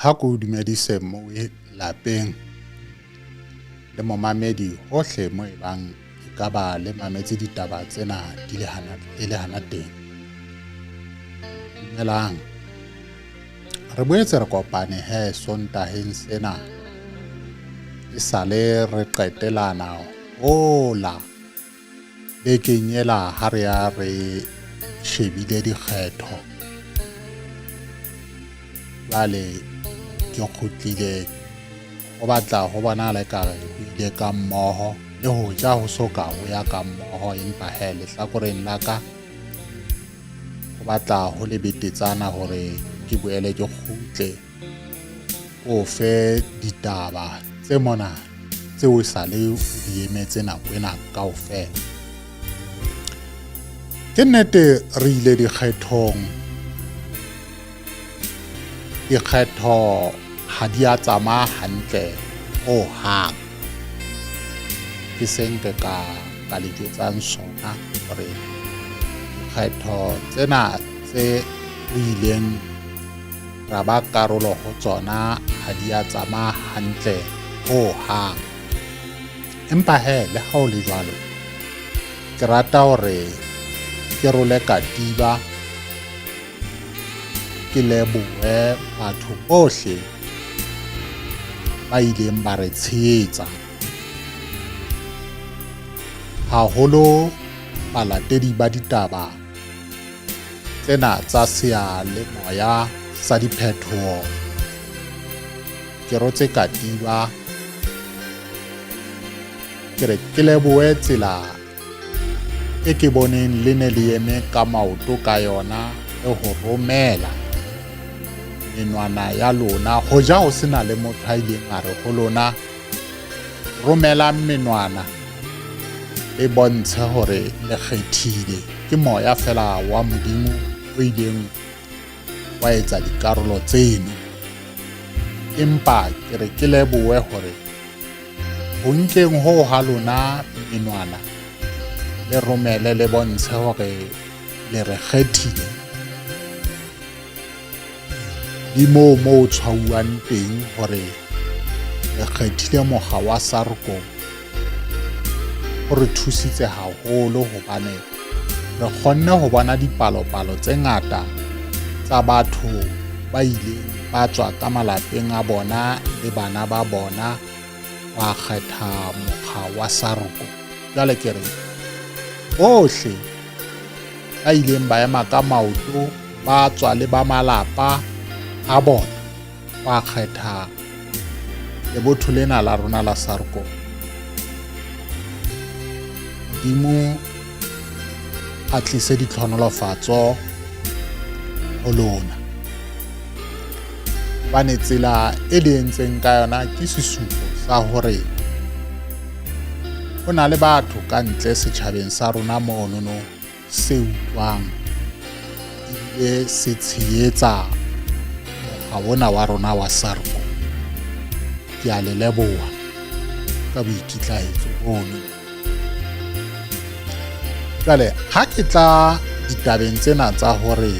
Ha ke o dumedise mowe lapeng le momamedi hohle mo e bang e ka ba le mametse ditaba tsena di le hana e le hana teng. Dumelang. Re boetse re kopane he Sontaheng sena e sale re qetelana hola Bekeng ela ha re ya re shebile dikgetho, jwale ke kgutlile ho batla ho bonahala ekare ho ile ka mmoho le ho ja ho so ka ho ya ka mmoho empa he lehlakoreng la ka ho batla ho le betetsana hore ke boele ke kgutle o fe ditaba tse mona tseo e sale o di emetse nako ena kaofela. Ke nnete re ile dikgethong, dikgetho ha di a tsamaya hantle ho hang. Ke se nke ka ka le jwetsang sona hore dikgetho tsena tse re ileng ra ba karolo ho tsona ha di a tsamaya hantle ho hang. Empa he, le ha ho le jwalo, ke rata hore ke role katiba ke lebohe batho bohle ba ileng ba re tshehetsa haholo balatedi ba ditaba tsena tsa seyalemoya sa diphethoho ke rotse katiba ke re ke lebohe tsela e ke boneng le ne le eme ka maoto ka yona le ho romela menwana ya lona ho ja ho sena le motho a ileng a re ho lona romelang menwana le bontshe hore le kgethile ke moya fela wa modimo o ileng wa etsa dikarolo tseno empa ke re ke lebohe hore ho nkeng hoo ha lona menwana le romele le bontshe hore le re kgethile le moo mo o tshwauwang teng hore re kgethile mokga wa Sarko o re thusitse haholo hobane re kgonne ho bona dipalopalo tse ngata tsa batho ba ileng ba tswa ka malapeng a bona le bana ba bona ba kgetha mokga wa Sarko. Jwale ke re bohle ba ileng ba ema ka maoto ba tswa le ba malapa a bona ba kgetha lebotho lena la rona la Sarko. Modimo a tlise ditlhonolofatso ho lona. Hobane tsela e le entseng ka yona ke sesupo sa hore ho na le batho ka ntle setjhabeng sa rona monono se utlwang ebile se tshehetsa mokgwa ona wa rona wa Sarko. Ke a le leboha ka boikitlaetso bono. Jwale ha ke tla ditabeng tsena tsa hore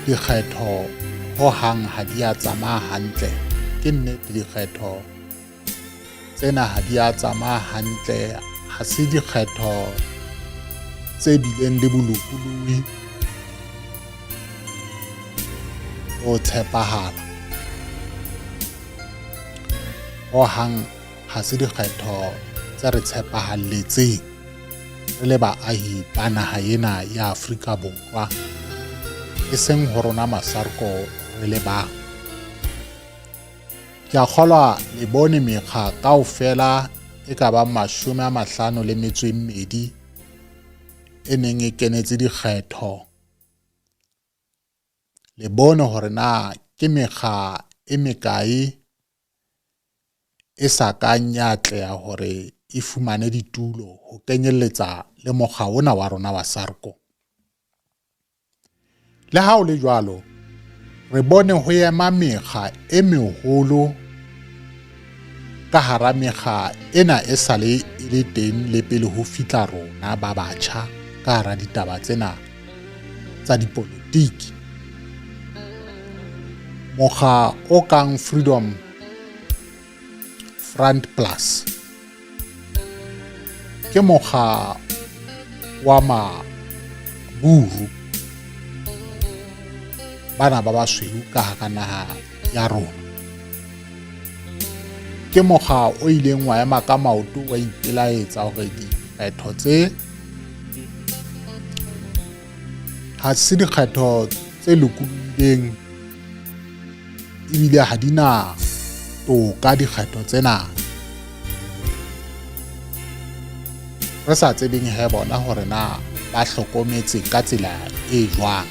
dikgetho ho hang ha di a tsamaya hantle, ke nnete dikgetho tsena ha di a tsamaya hantle ha se dikgetho tse bileng le bolokolohi ho tshepahala ho hang ha se dikgetho tse re tshepahalletseng re le baahi ba naha ena ya Afrika Borwa e seng ho rona masarko re le bang. Ke a kgolwa le bone mekga kaofela e ka bang 52 e neng e kenetse dikgetho. Le bone hore na ke mekga e mekae e sa kang ya atleha hore e fumane ditulo ho kenyelletsa le mokga ona wa rona wa Sarko. Le ha ho le jwalo, re bone ho ema mekga e meholo ka hara mekga ena e sale e le teng le pele ho fihla rona ba batjha ka hara ditaba tsena tsa dipolotiki. Mokga o kang Freedom Front Plus ke mokga wa maburu bana ba basweu ka hara naha ya rona. Ke mokga o ileng wa ema ka maoto wa ipelaetsa hore dikgetho tse ha se dikgetho tse lokolohileng ebile ha di na toka dikgetho tsena. Re sa tsebeng he bona hore na ba hlokometse ka tsela e jwang.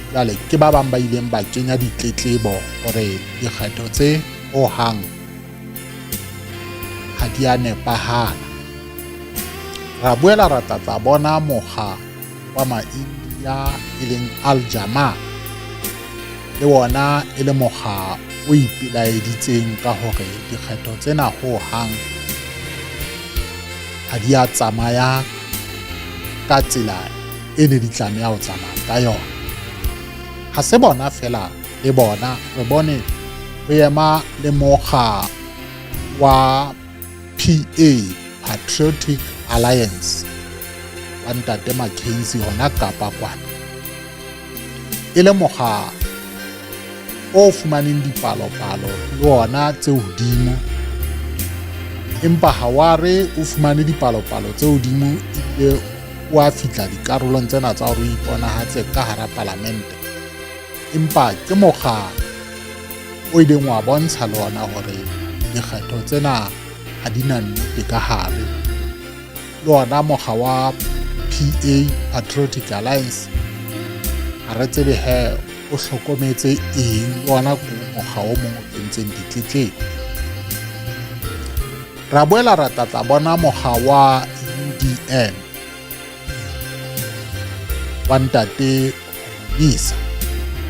Jwale ke ba bang ba ileng ba kenya ditletlebo hore dikgetho tse hohang ha di a nepahala. Ra boela ra tla bona mokga wa Maindia e leng Al Jama le wona e le mokga o ipelaeditseng ka hore dikgetho tsena ho hang ha di a tsamaya ka tsela e ne di tlameha ho tsamaya ka yona. Ha se bona fela le bona re bone ho ema le mokga wa PA Patriotic Alliance wa ntate Mackenzie hona Kapa kwana e le mokga o fumaneng dipalopalo le ona tse hodimo empa ha wa re o fumane dipalopalo tse hodimo ebile o a fihla dikarolong tsena tsa hore o iponahatse ka hara palamente empa ke mokga o ileng wa bontsha le ona hore dikgetho tsena ha di na nnete ka hare le ona mokga wa PA Patriotic Alliance ha re tsebe he o hlokometse eng le ona ko mokga o mong o kentseng ditletlebo ra boela ra tlatla bona mokga wa UDM wa ntate Holomisa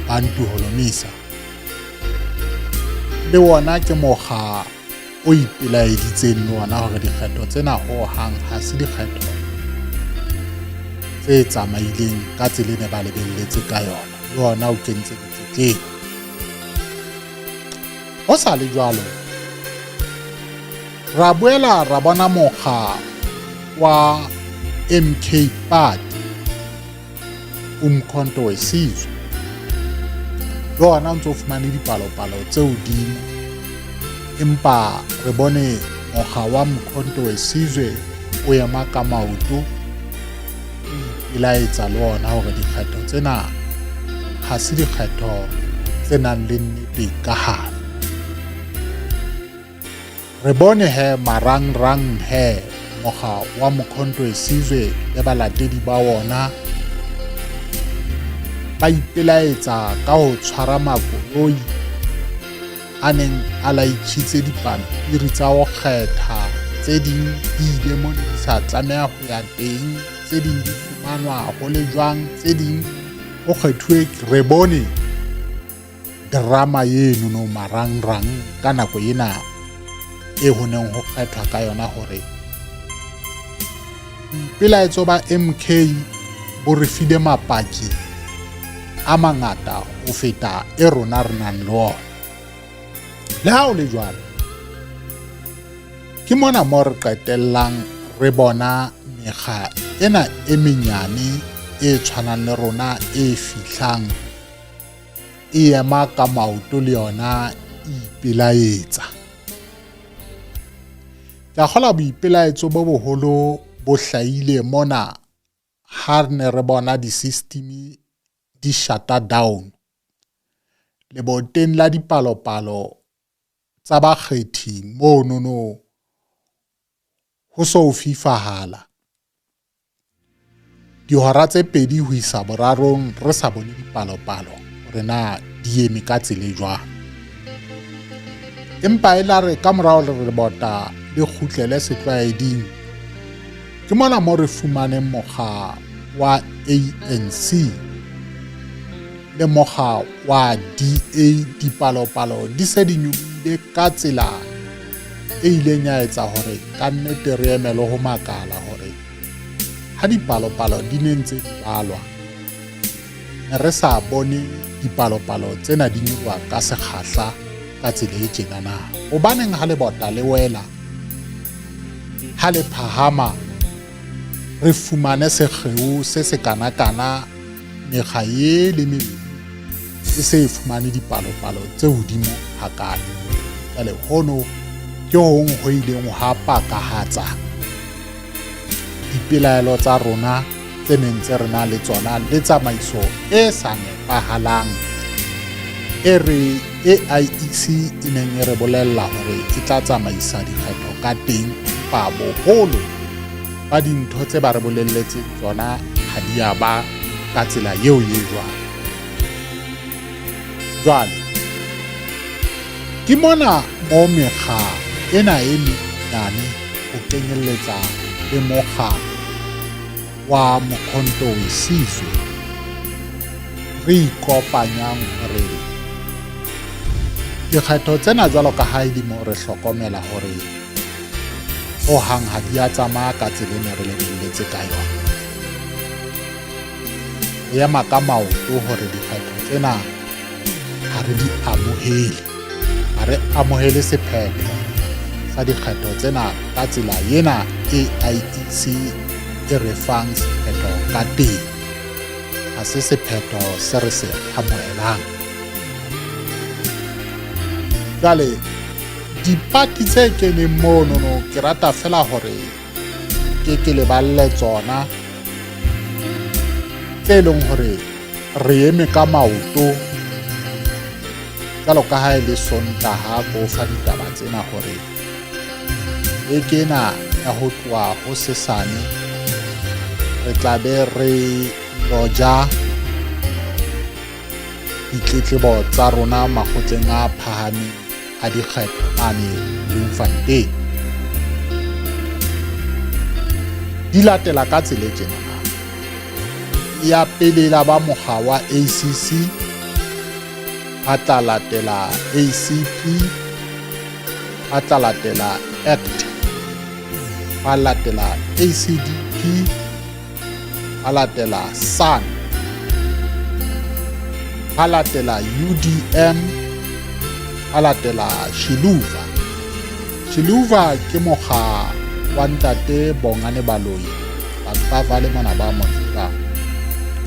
Bantu Holomisa le wona ke mokga o ipelaeditseng le wona hore dikgetho tsena ho hang ha se dikgetho tse tsamaileng ka tsela e ne ba lebelletse ka yona le wona o kentse ditletlebo ho sa le jwalo ra boela ra bona mokga wa MK Party Umkhonto weSizwe le ona o ntse o fumane dipalopalo tse hodimo empa re bone mokga wa Mkhonto weSizwe o ema ka maoto o ipelaetsa le ona hore dikgetho tsena ha se dikgetho tse nang le nnete ka hare. Re bone he marangrang he mokga wa Mkhonto Sizwe le balatedi ba wona ba ipelaetsa ka ho tshwara makoloi a neng a laitjhitse dipampiri tsa ho kgetha tse ding di ile mo di sa tlameha ho ya teng tse ding di fumanwa ho le jwang tse ding ho kgethuwe re bone drama eno no marangrang ka nako ena e ho neng ho kgethwa ka yona hore boipelaetso ba MK bo re file mapaki a mangata ho feta e rona re nang le ona. Le ha o le jwalo, ke mona mo re qetellang re bona mekga ena e menyane e tshwanang le rona e fihlang e ema ka maoto le yona e ipelaetsa. Ke a kgola boipelaetso bo boholo bo hlahile mona ha re ne re bona di-system di shata down leboteng la dipalopalo tsa bakgethi monono ho so fifahala. Dihora tse pedi ho isa borarong re sa bone dipalopalo hore na di eme ka tsela e jwang. Empa e la re ka morao le re bota le kgutlele setlwaeding, ke mona mo re fumaneng mokga wa ANC le mokga wa DA dipalopalo di se di nyolohile ka tsela e ileng ya etsa hore ka nnete re emele ho makala hore ha dipalopalo di ne ntse di balwa. Ne re sa bone dipalopalo tsena di nyoloha ka sekgahla ka tsela e tjena na. Hobaneng ha lebota le wela, ha le phahama re fumane sekgeo se se kanakana mekga ye le mebedi e se e fumane dipalopalo tse hodimo hakana. Jwale hono ke hong ho ileng ha pakahatsa dipelaelo tsa rona tse neng tse re na le tsona le tsamaiso e sa nepahalang e re e IEC e neng e re bolella hore e tla tsamaisa dikgetho ka teng empa boholo ba dintho tse ba re bolelletseng tsona ha di a ba ka tsela eo e jwalo. Jwale ke mona mo mekga ena e menyane ho kenyelletsa le mokga wa Mokhonto Wesizwe re ikopanyang hore dikgetho tsena jwalo ka ha e le mo re hlokomela hore ho hang ha di a tsamaya ka tsela e ne re lebelletse ka yona. Re ema ka maoto hore dikgetho tsena ha re di amohele. Ha re amohele sephetho sa dikgetho tsena ka tsela ena e IEC e re fang sephetho ka teng. Ha se sephetho se re se amohelang. Jwale dipati tse keneng monono ke rata fela hore ke ke le balle tsona tse leng hore re eme ka maoto jwalo ka ha e le Sontaha ko fa ditaba tsena hore beke ena ya ho tloha ho sesane re tla be re loja ditletlebo tsa rona makgotleng a phahameng a dikgetho mane Bloemfontein. Di latela ka tsela e tjena. Ya pele la ba mokga wa ACC, a tla latela ACP, a tla latela ACT, a latela ACDP, a latela SAN, a latela UDM, a latela Shiluva. Shiluva ke mokga wa ntate Bongane Baloyi, batho ba vale mona ba mo tseba.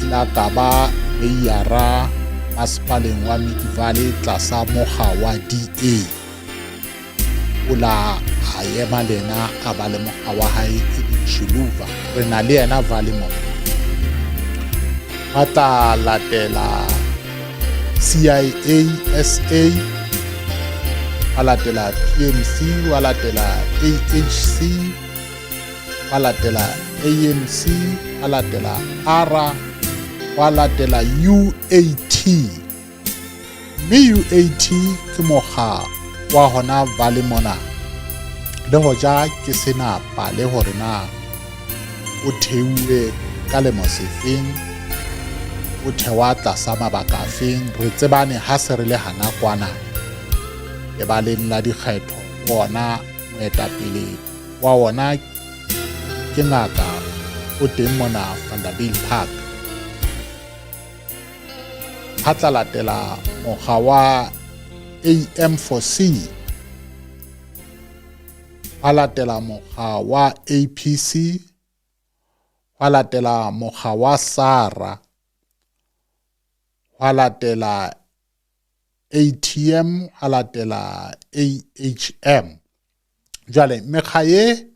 Ila ka ba meyara masepaleng wa Midi Valley tlasa mokga wa DA. O la a ema le yena a ba le mokga wa hae e leng Shiluva. Re na le yena Valley mona. Ba tla latela CIA SA, ba latela PMC, ba latela AHC, ba latela ANC, ba latela ARA, ba latela UAT. Mme UAT ke mokga wa hona Valley mona. Le hoja ke sena pale hore na o theuwe ka lemo sefeng, o thewa tlasa mabaka afeng, re tsebane ha se re le hana kwana lebaleng la dikgetho le ona moetapele wa ona ke ngaka o teng mona Vanderbijlpark. Ha tla latela mokga wa AM4C, hwa latela mokga wa APC, hwa latela mokga wa SARA, hwa latela ATM, hwa latela AHM. Jwale mekga ye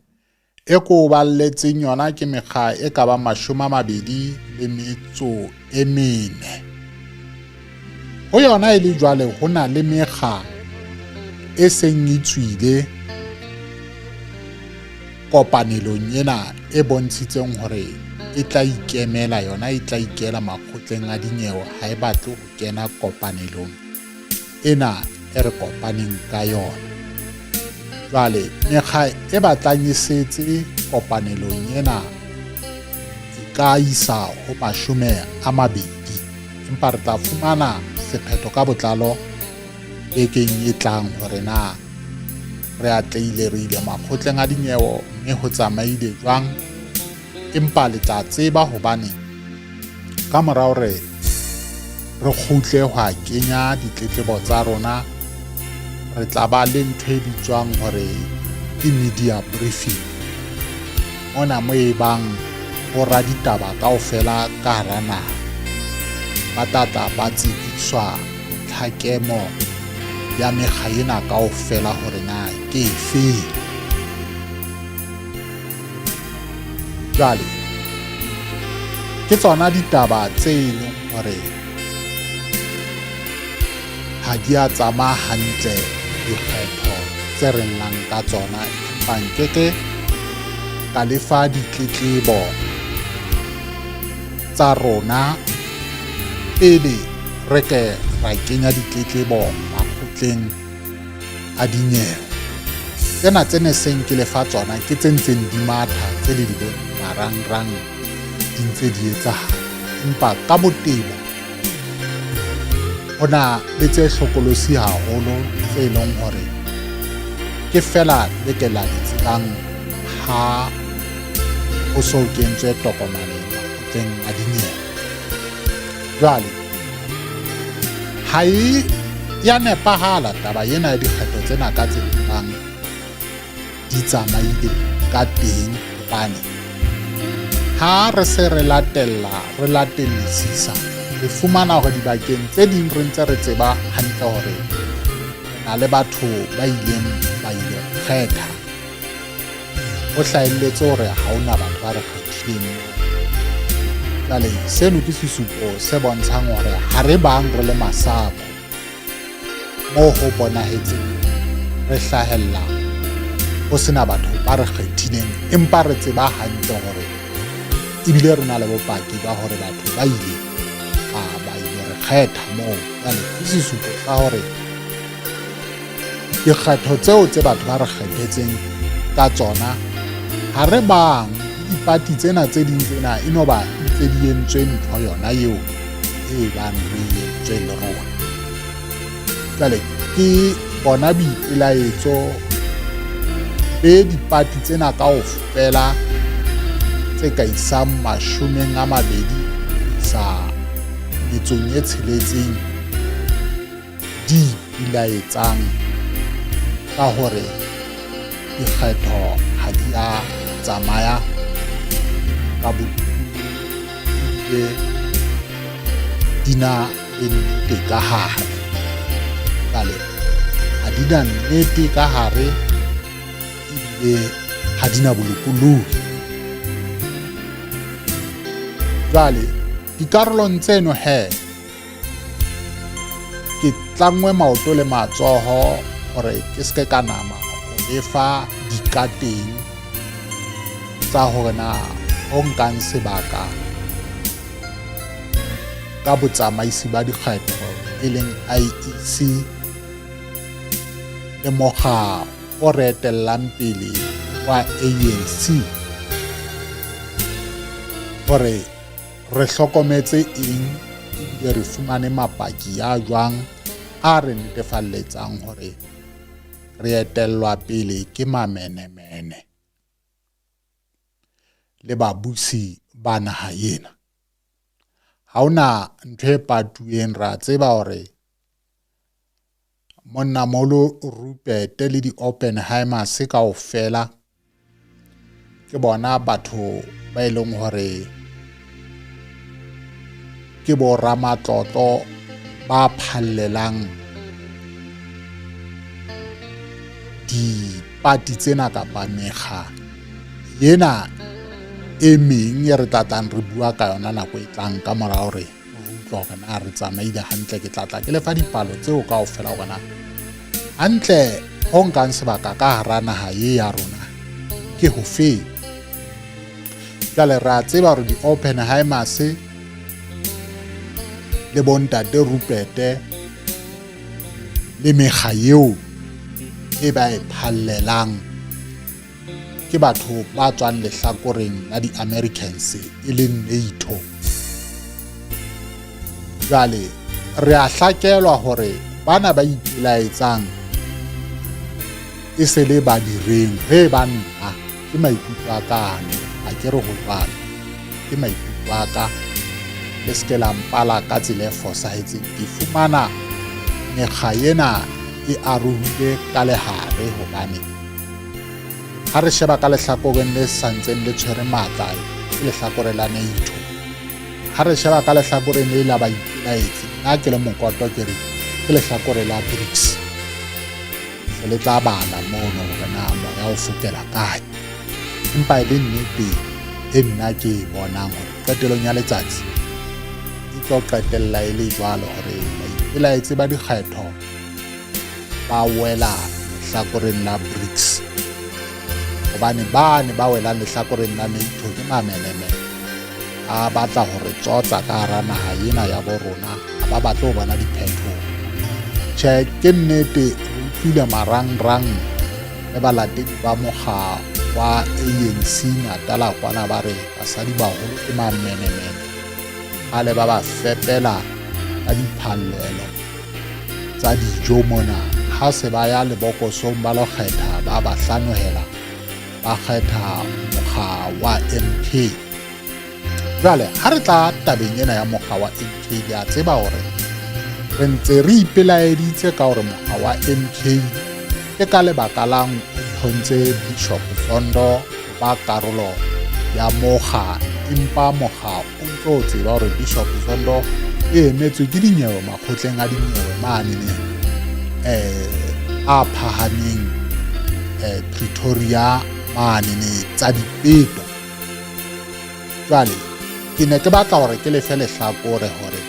e ko balletseng yona ke mekga e ka bang 24. Ho yona e le jwale ho na le mekga e seng e tswile kopanelong ena e bontshitseng hore e tla ikemela yona, e tla ikela makgotleng a dinyewe, ha e batle ho kena kopanelong ena e re kopaneng ka yona. Jwale mekga e batlang e setse kopanelong ena e ka isa ho 20, empa re tla fumana sephetho ka botlalo bekeng e tlang hore na re atlehile, re ile makgotleng a dinyewe mme ho tsamaile jwang. Empa le tla tseba hobane ka mora hore re kgutle ho a kenya ditletlebo tsa rona, re tla ba le ntho e bitswang hore ke media briefing. Mona mo e bang boraditaba kaofela ka hara naha ba tla tla ba tsebiswa tlhakemo ya mekga ena kaofela hore na ke efeng. Jwale ke tsona ditaba tse e leng hore ha di a tsamaya hantle dikgetho tse re llang ka tsona, empa nkeke ka lefa ditletlebo tsa rona pele re ke ra kenya ditletlebo makgotleng a dinyewe. Tsena tse ne seng ke lefa tsona ke tse ntseng di matha tse le di boneng marangrang di ntse di etsahala, empa ka botebo ho na le tse hlokolosi haholo tse e leng hore ke fela le ke la di tsebang ha ho so kentswe tokomane makgotleng a dinyewe. Jwale ha e ya nepahala taba ena ya dikgetho tsena ka tse bang di tsamaile ka teng, hobane ha re se re latella re latellisisa re fumana hore dibakeng tse ding re ntse re tseba hantle hore re na le batho ba ileng ba ile kgetha, ho hlahelletse hore ha hona batho ba re kgethileng. Jwale seno ke sesupo se bontshang hore ha re bang re le masako moo ho bonahetseng re hlahella ho sena batho ba re kgethileng, empa re tseba hantle hore ebile re na le bopaki ba hore batho ba ile ba ile re kgetha moo. Jwale ke sesupo sa hore dikgetho tseo tse batho ba re kgethetseng ka tsona ha re bang dipati tsena tse ding tsena e no ba ntse di entswe ntho yona eo e bang re entswe le rona. Jwale ke bona boipelaetso be dipati tsena kaofela tse ka isang 20 sa metsong e tsheletseng di ipilaetsang ka hore dikgetho ha di a tsamaya ka ebile di na le nnete ka hare. Jwale ha di na nnete ka hare ebile ha di na bolokolohi. Jwale dikarolong tseno he ke tlangwe maoto le matsoho hore ke seke ka nama ho lefa dikateng tsa hore na ho nkang sebaka ka botsamaisi ba dikgetho e leng IEC le mokga o re etellang pele wa ANC hore re hlokometse eng ebile re fumane mapaki a jwang a re netefalletsang hore re etellwa pele ke mamenemene le babusi ba naha ena. Ha hona ntho e patuweng, ra tseba hore Monnamoholo Rupert le di-Oppenheimers kaofela ke bona batho ba e leng hore ke bo ramatlotlo ba phallelang dipati tsena kapa mekga ena e meng e re tla tlang re bua ka yona nako e tlang ka mora hore re utlwa hore na re tsamaile hantle. Ke tla tla ke lefa dipalo tseo kaofela hore na hantle ho nkang sebaka ka hara naha ye ya rona ke ho feng. Jwale re a tseba hore di-Oppenheimers le bontate Rupert le mekga eo e ba e phallelang ke batho ba tswang lehlakoreng la di-Americans e leng NATO. Jwale re a hlakelwa hore bana ba ipelaetsang e se le ba direng ge ba nna ke maikutlo a ka ano, ha ke re ho jwalo, ke maikutlo a ka. Le se ke la mpala ka tsela e fosahetseng. Ke fumana mekga ena e arohile ka lehare hobane ha re sheba ka lehlakoreng le sa ntseng le tshwere matla ke lehlakore la NATO. Ha re sheba ka lehlakoreng le la baipelaetsi, nna ke le mokoto ke re ke lehlakore la BRICS. Se le tla bala mono hore na moya o fokela kae. Empa e le nnete e nna ke e bonang hore qetelong ya letsatsi e tlo qetella e le jwalo hore baipelaetsi ba dikgetho ba wela lehlakoreng la BRICS hobane bane ba welang lehlakoreng la NATO ke mamenemene a batla ho re tsotsa ka hara naha ena ya bo rona ha ba batle ho bona diphethoho tjhe ke nnete re utlwile marangrang le balatedi ba mokga wa ANC Natala kwana ba re basadi baholo ke mamenemene kgale ba ba fepela ka diphallelo tsa dijo mona ha se ba ya lebokosong ba lo kgetha ba ba hlanohela ba kgetha mokga wa MK. Jwale ha re tla tabeng ena ya mokga wa MK le a tseba hore re ntse re ipelaeditse ka hore mokga wa MK ke ka lebaka lang o thontse Bishop Zondo ba karolo ya mokga empa mokga o ntse o tseba hore Bishop Zondo e emetswe ke dinyewe makgotleng a dinyewe mane ne a phahameng Pretoria mane ne tsa dipeto. Jwale ke ne ke batla hore ke lefe lehlakore hore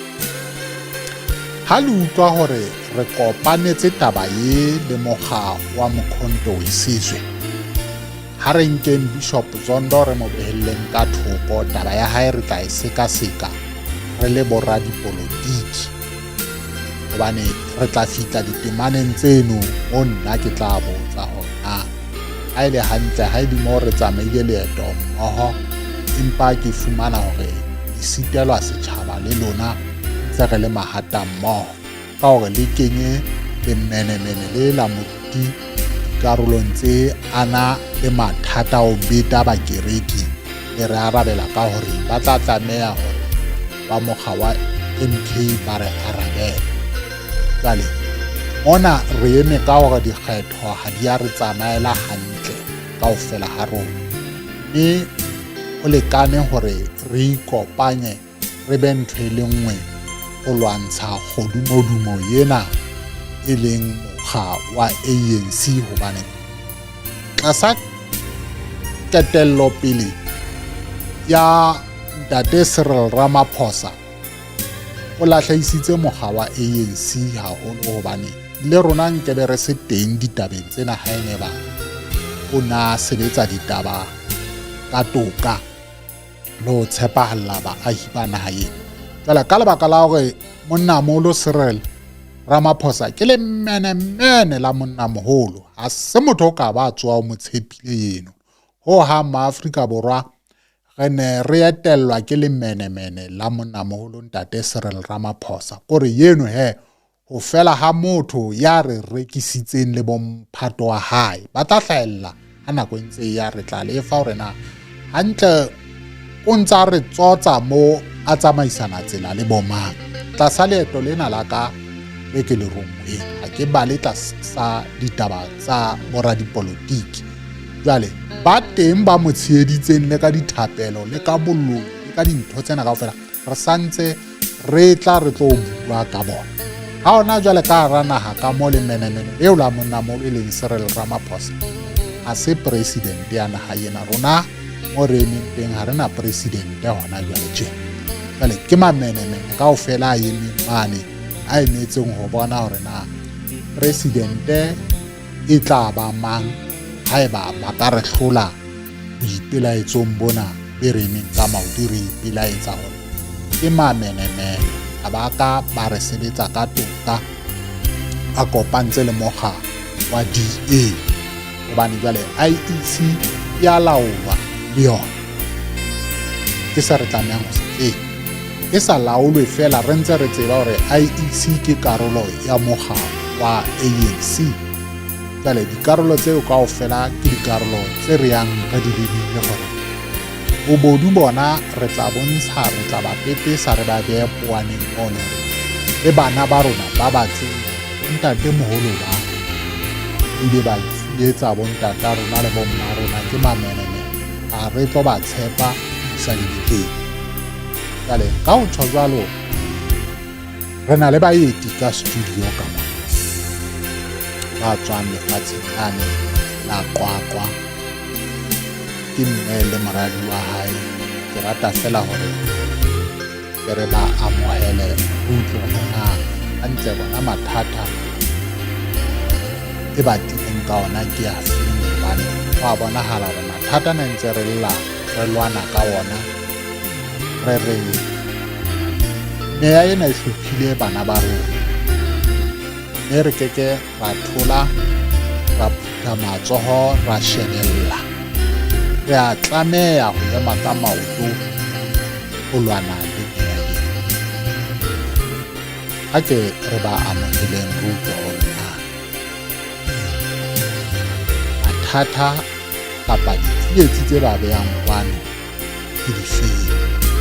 ha le utlwa hore re kopanetse taba ye le mokga wa Mkhonto Wesizwe, ha re nkeng Bishop Zondo re mo behelleng ka thoko, taba ya hae re tla e sekaseka re le boradipolotiki, hobane re tla fihla ditemaneng tseno mo nna ke tla botsa hore na ha e le hantle ha e le mo re tsamaile leeto mmoho, empa ke fumana hore le sitelwa setjhaba le lona ntse re le mahata mmoho ka hore le kenye lemenemene le la moruti dikarolong tse ana le mathata o beta bakereki, le re arabela ka hore ba tla tlameha hore ba mokga wa MK ba re arabele. Jwale mona re eme ka hore dikgetho ha di a re tsamaela hantle kaofela ha rona, mme ho lekane hore re ikopanye re be ntho e le nngwe ho lwantsha kgodumodumo ena e leng mokga wa ANC, hobane tlasa ketello pele ya ntate Cyril Ramaphosa o lahlehisitse mokga wa ANC haholo, hobane le rona nkebe re se teng ditabeng tsena ha e ne ba o na sebetsa ditaba ka toka le ho tshepahalla baahi ba naha ena. Jwale ka lebaka la hore monnamoholo Cyril Ramaphosa ke lemenemene la monnamoholo, ha se motho o ka ba tsoha o mo tshepile eno ho hang. Maafrika Borwa re ne re etellwa ke lemenemene la monnamoholo ntate Cyril Ramaphosa, kore yeno he ho fela ha motho ya re rekisitseng le bomphato wa hae ba tla hlahella ha nako e ntse e ya. Re tla lefa hore na hantle o ntse a re tsotsa mo a tsamaisana tsela le bomang tlasa leeto lena la ka le ke le ronngweng. Ha ke bale tlasa ditaba tsa boradipolotiki. Jwale ba teng ba mo tsheheditseng le ka dithapelo le ka boloi le ka dintho tsena kaofela, re santse re tla re tlo bua ka bona. Ha ona jwale ka hara naha ka mo lemenemene leo la monnamolo e leng Cyril Ramaphosa ha se president ya naha ena. Rona mo re emeng teng ha re na president hona jwale tje. Jwale ke mamenemene kaofela a emeng mane a emetseng ho bona hore na presidente e tla ba mang haeba ba ka re hlola boipelaetsong bona be re emeng ka maoto re ipelaetsa hore ke mamenemene ha ba ka ba re sebetsa ka toka a kopantse le mokga wa DA, hobane jwale IEC ya laolwa le yona. Ke se re tlamehang ho se tseba, e sa laolwe fela re ntse re tseba hore IEC ke karolo ya mokga wa ANC. Jwale dikarolo tseo kaofela ke dikarolo tse re yang re di lebile hore Bobodu bona re tla bontsha, re tla ba pepesa, re ba behe poaneng mono le bana ba rona ba ba tsebe bontate moholo ba ile ba tsietsa bontata rona le bomma rona ke mamenemene a re tlo ba tshepa isa lebitleng. Jwale ka ho tjho jwalo re na le baeti ka studio ka mona ba tswang lefatsheng lane la Qwaqwa ke mme le moradi wa hae ke rata fela hore ke re ba amohele utlwe hore na hantle bona mathata e ba tlileng ka ona ke a feng hobane go a bonahala hore mathata ne ntse re lla re lwana ka ona re re meya ena e hlophile bana ba rona mme re keke ra thola ra phutha matsoho ra shebella re a tlameha ho ema ka maoto ho lwana le meya ena a ke re ba amoheleng re utlwe hore na mathata kapa ditsietsi tse ba beyang kwano ke difeng.